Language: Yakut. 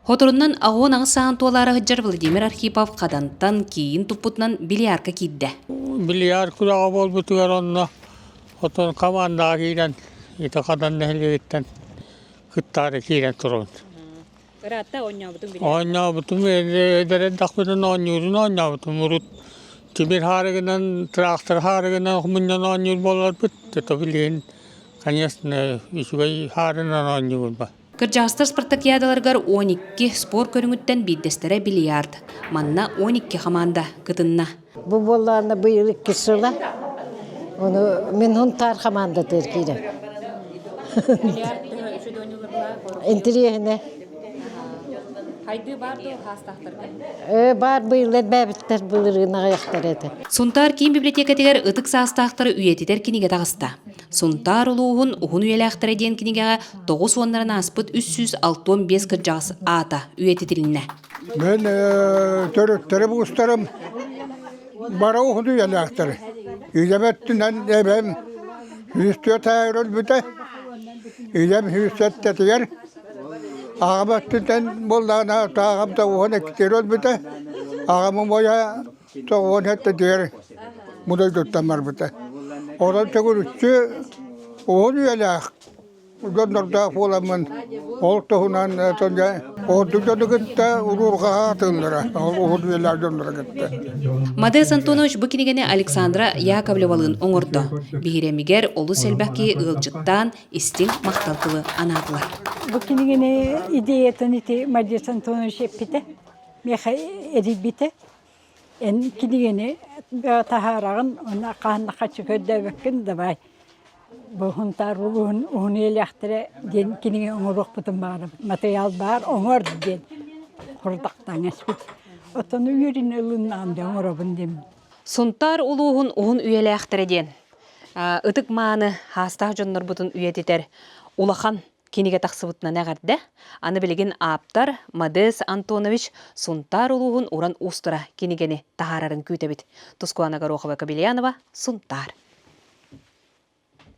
Хоторунан 88 сааһын туолаары сылдьар Владимир Архипов Хадантан киин туппутунан бильярка киирдэ. Бильярд күрэҕэ буолбутугар онно отон командаҕа киирэн ити Хадан нэһилиэгиттэн кыттаары киирэн турабын. Ыраатта оонньообутуҥ бильярд? Оонньообутум эдэр эрдэхпинэ оонньуурун оонньообутум. Урут тимир хаарыгынан, трактор хаарыгынан мунньан оонньуур буоларбыт. Это билигин, конечно, үчүгэй хаарынан оонньуубун. Кырдьаҕастар спартакиадаларыгар 12 спорт көрүҥүттэн биирдэстэрэ бильярд. Манна 12 хамаанда кытынна. Бу буоллаҕына быйыл иккис сыла. Ону мин Һунтаар хамаандатыгар киирэн. Интириэһинэ. Хайдыы баар дуо хаастаахтарга? Баар быйыл элбээбиттэр былырыын аҕыйахтар этэ. Сунтаар киин библиотекатыгар ытык саастаахтары үйэтитэр кинигэ таҕыста. Сунтаар улууһун уһун үйэлээхтэрэ диэн кинигэҕэ тоҕус уоннарын ааспыт 365 кырдьаҕас аата үйэтитилиннэ. Мен төрүттэрим уустарым бары уһун үйэлээхтэр. Ийэм өттүнэн эбэм 104 аар өлбүтэ. Ийэм 107-тигэр аҕам өттүнэн буоллаҕына тааҕам да уһун иккитигэр өлбүтэ. Аҕам убайа тоҕуон сэттэтигэр бу дойдуттан барбыта. Онон төгүрүччү уһун үйэлээх дьоннордоох буоламмын ол туһунан ордук дьону кытта уруурҕаһа атыыллара ол уһун үйэлээх дьоннору кытта. Модес Антонович бу кинигэни Александра Яковлевалыын оҥордо. Биһирэмигэр олус элбэх киһи ыалдьыттаан истиҥ махтал тылы анаатылар. Бу кинигэни идеятын ити Модес Антонович эппитэ, миэхэ эрийбитэ. Эн кинигэни таһаараҕын уонна хаһан хаччы көрдөөбөккүн давай бу Һунтаар улууһун уһун үйэлээхтэрэ диэн кинигэ оҥоруохпутун баҕарабыт. Матырыйаал баар оҥор диэн хордохтоон эспит. Оттон үөрүн ылыннаҕым дьэ оҥоробун диэммин. Сунтаар улууһун уһун үйэлээхтэрэ диэн ытык мааны хаастаах дьоннорбутун үйэтитэр улахан Кинигэ тахсыбытынан эҕэрдэ! Аны билигин ааптар Модес Антонович Сунтаар улууһун уран уустара кинигэни таһаарарын күүтэбит. Тускулана Горохова-Кобельянова, Сунтаар.